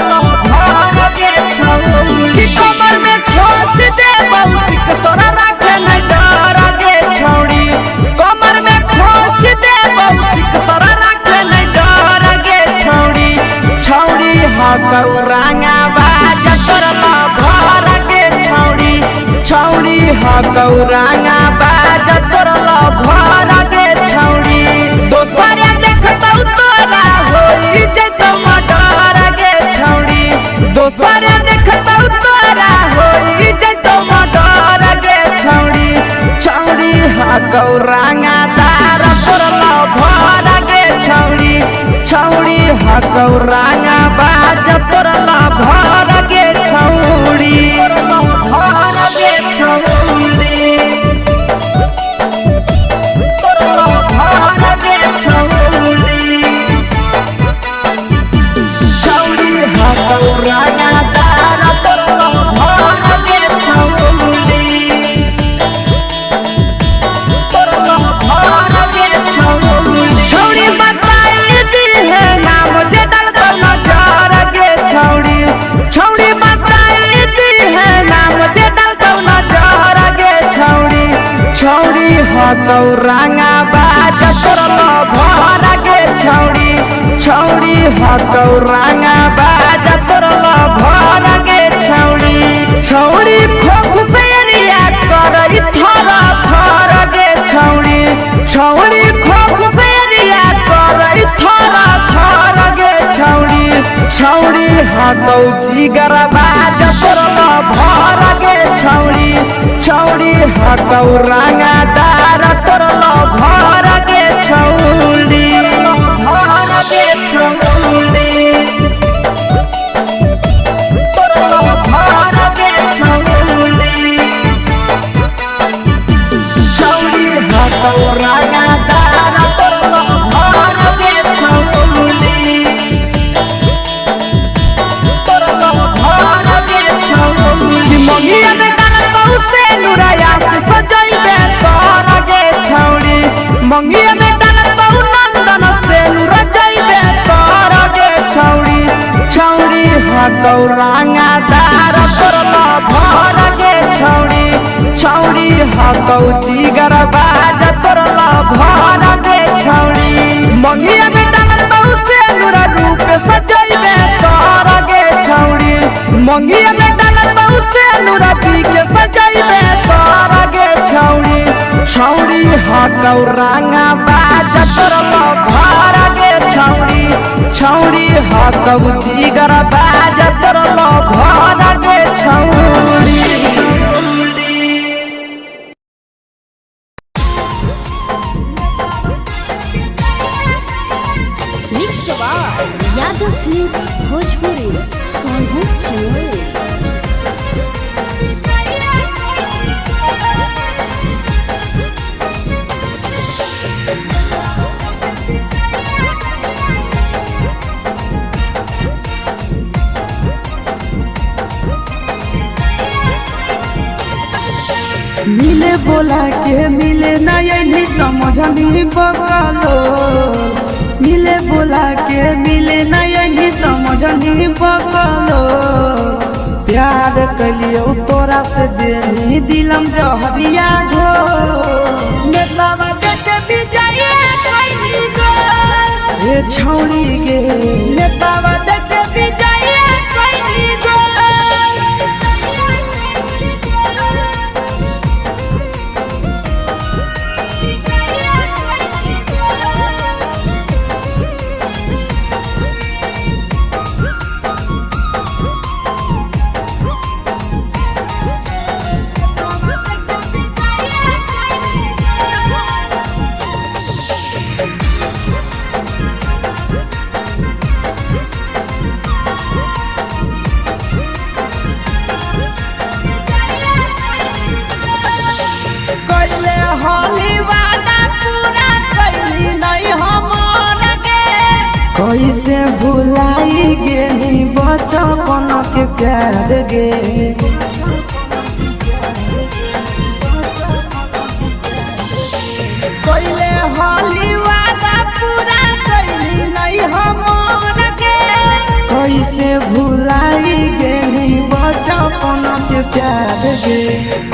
रंगा बाज तोर लभर गे छौड़ी दोसर देखतौ तोरा होई जैतौ मर्डर गे छौड़ी दोसर देखतौ तोरा होई जैतौ मर्डर गे छौड़ी छौड़ी हकौ रंगा तार तोर लभर गे छौड़ी छौड़ी हकौ रंगा बाज तोर लभर गे छौड़ी भर गे छौड़ी तोर लभर गे छौड़ी छौड़ी हकौ रंगा तार तोर लभर गे छौड़ी छौड़ी बताई दी है नाम जे डालतो नजर गे छौड़ी छौड़ी बताई दी है नाम जे डालतो नजर गे छौड़ी छौड़ी हकौ रंगा बाज तोर लभर गे छौड़ी छौड़ी हकौ रंगा बाज तोर लभर गे छौड़ी छौड़ी खोख से एरिया करई थर थर गे छौड़ी छौड़ी खोख से एरिया करई थर थर गे छौड़ी छौड़ी हकौ जिगर बाज तोर लभर गे छौड़ी छौड़ी हकौ रंगा दार तोर लभर गे छौड़ी भर गे छौड़ी तोर लभर गे छौड़ी छौड़ी हकौ रंगा दार तोर लभर गे छौड़ी तोर लभर गे छौड़ी मंगिया में डालतौ से नुराया से सजैबे तोर गे छौड़ी मंगिया में डालतौ नंदन से नुरा जैबे तोर गे छौड़ी छौड़ी हकौ रंगा दार तोर लभर गे छौड़ी छौड़ी हकौ जिगर बाज तोर लभर गे छौड़ी मंगिया में डालतौ से नुरा रूप सजैबे तोर गे छौड़ी मंगिया में डालतौ से नुरा पी के सजैबे तोर गे छौड़ी छौड़ी हकौ रंगा बाज तोर लभर गे छौड़ी छौड़ी हकौ जिगर बाज तोर लभर गे छौड़ी। Mix by Yadav films Bhojpuri Sonu Chamoli. मिले बोला के मिले ना यही समझनी बकलो मिले बोला के मिले ना यही समझनी बकलो प्यार कलियो तोरा से देनी दिलम जहरिया घो नेतावा देखे विजय कैली गो हे छौड़ी गे नेतावा देखे विजय कैली गो कैले होली वादा पूरा कैली नहीं हमर गे कैसे भुलाई गेनी बचपन के प्यार गे कैले होली वादा पूरा कैली नहीं हमर गे कैसे भुलाई गेनी बचपन के प्यार गे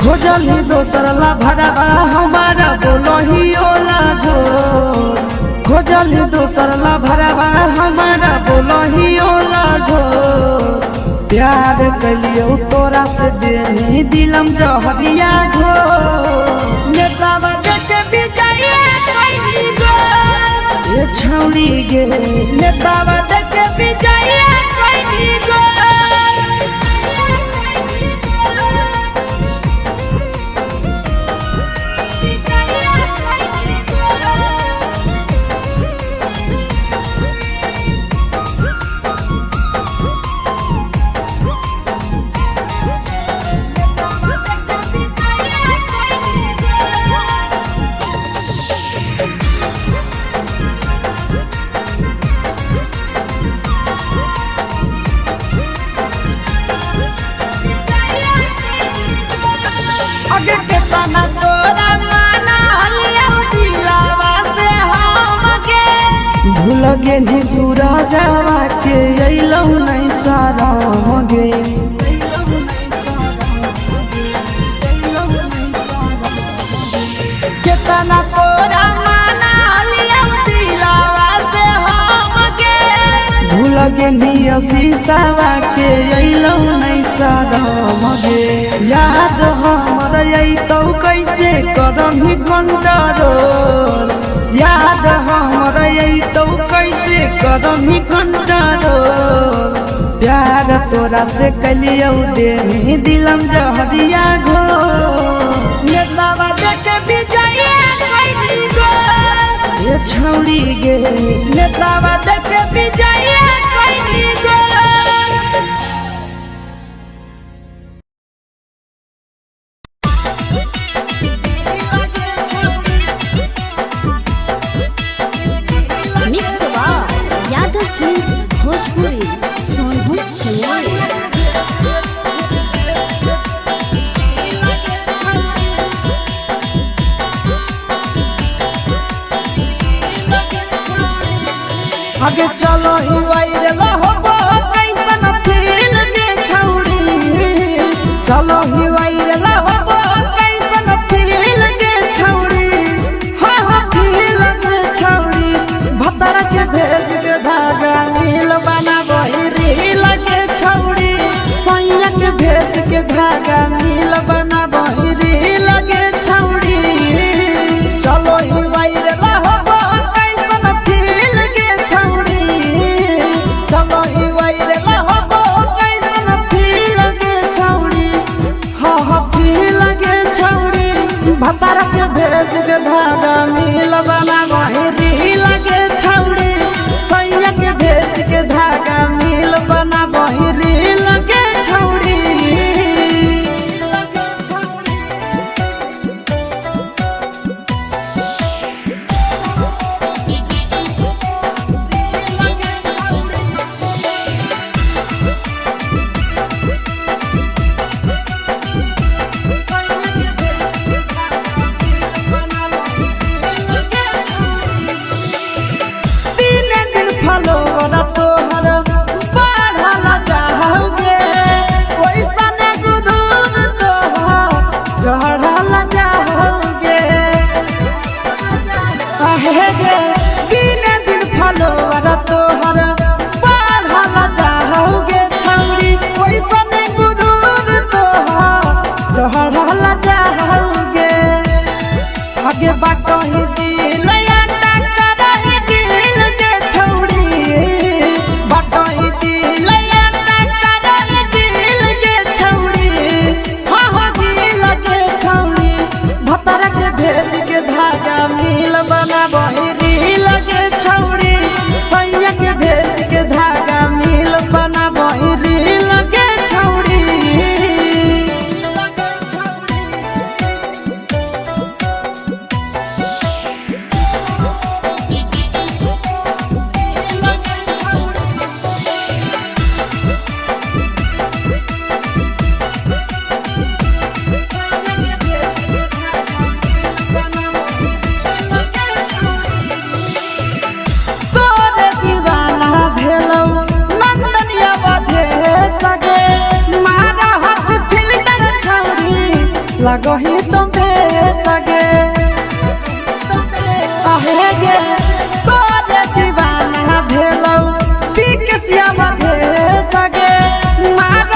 खोजली दोसर ला भरवा हमारा बोलही ओला जो खोजली दोसर ला भरवा हमारा बोलही ओला जो। प्यार कलियो तोरा से देनी दिलम जहरिया घो नेतावा देख विजय कैली गो ए छौड़ी गे नेतावा देख विजय कैली गो। अगे केतना तोरा माना हलिया दिलावा से हमके भूल गेनी सूरजवा के अइलौ नहीं शरम गे। केतना तोरा माना हलिया दिलावा से हमके भूल गेनी शीशावा के अइलौ नहीं शरम गे। याद हमर अइतौ कैसे करम कंट्रोल। याद हमर अइतौ कैसे करम कंट्रोल। प्यार तोरा से कलियौ देनी दिलम जहरिया घो। नेतावा देख विजय कैली गो ए छौड़ी गे नेतावा देख विजय कैली गो। Mix by Yadav films Bhojpuri Sonbhadra Chennai. आगे चलो ही वायरल होबो कैसन फील गे छौड़ी। चलो ही वायरल होबो कैसन फील गे छौड़ी। हाँ हाँ फील गे छौड़ी। भतर के भेज के धागा नील बना वही रील गे छौड़ी। सैया के भेज के धागा नील बना वही रील गे छौड़ी। चलो ही वायरल होबो कैसन फील गे छौड़ी। चलो ही वायरल होबो कैसन फील गे छौड़ी। हाँ हाँ फील गे छौड़ी। भतार के भेज के धागा नील बना वही रील गे छौड़ी। सैया के भेज के धागा नील बना वही रील गे छौड़ी। तीन दिन फलोवर तोहर बढ़ल जाओगे। ओइसन गुदूर तोहर चढ़ल जाओगे। आहे गे तीन दिन फलोवर तोहर बढ़ल जाओगे छौड़ी। ओइसन गुदूर तोहर चढ़ल जाओगे। आगे बाटही दिल आटा करही दिल के छौड़ी। बाटही दिल आटा करही दिल के छौड़ी। हाँ हाँ दिल के छौड़ी। भतर के भेज के धागा मिल बना वही रील के छौड़ी। सैया के भेज के धागा मिल बना वही रील के छौड़ी। तोरे दीवाना भेलौ नंदनिया बधे सगे। मारा हाथ फिल्टर छौड़ी लगही तुम सगे। आहे गे तोरे दीवाना भेलौ पिकसिया बधे सगे। मारा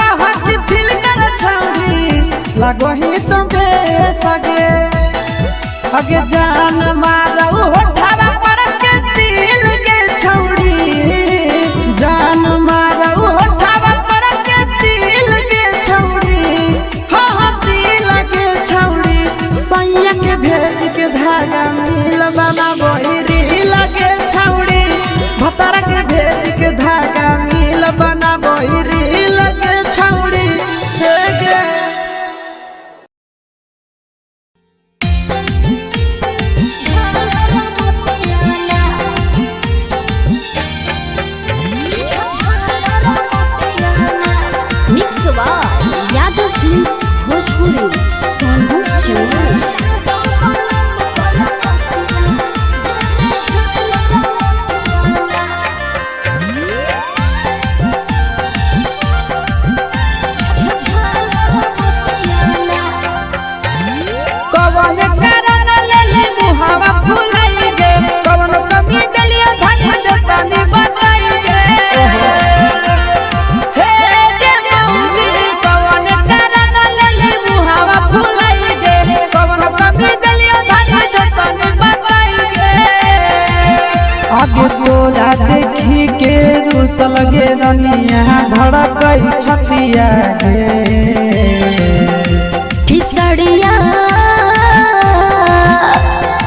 रनिया धड़कै छतिया गे। किसड़िया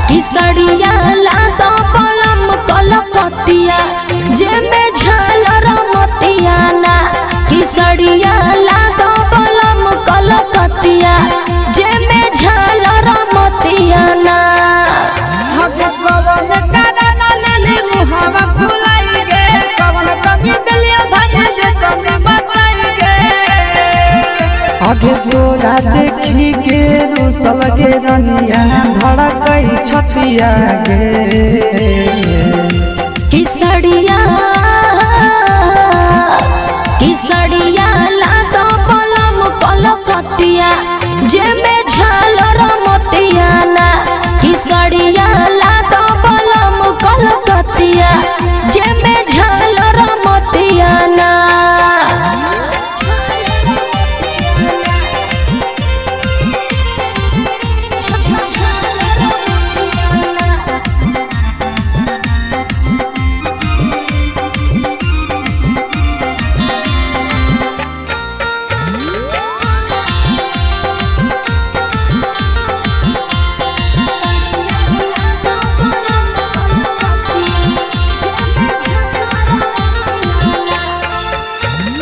किसड़िया लादा पलम कलकतिया जेमे झालर मोतिया ना। किसड़िया लादा पलम कलकतिया जेमे झालर मोतिया ना। हग कवन कारण लेली मुहावा फुलाई गे, कवन कमी दिलियो धनी जे कमी बताई गे। आगे तोरा देखी के रुसल गे रनिया धड़कै छतिया गे। किसड़िया किसड़िया लादा पलम कलकतिया जेमे झालर मोतिया ना। किसड़िया लादा पलम कलकतिया जेमे झालर मोतिया ना।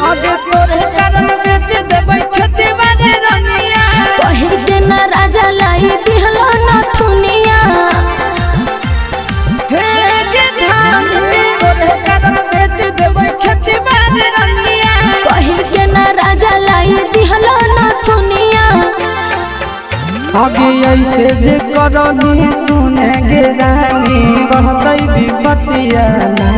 आगे तोरे कारण बेच देबै खेती बाड़ी रनिया। कही के ना राजा लाई दिहलो नथुनिया। हे गे धानी तोरे कारण बेच देबै खेती बाड़ी रनिया। कही के ना राजा लाई दिहलो नथुनिया। आगे ऐसे जे करनी सुने गे रानी बढ़तै विपतिया ना।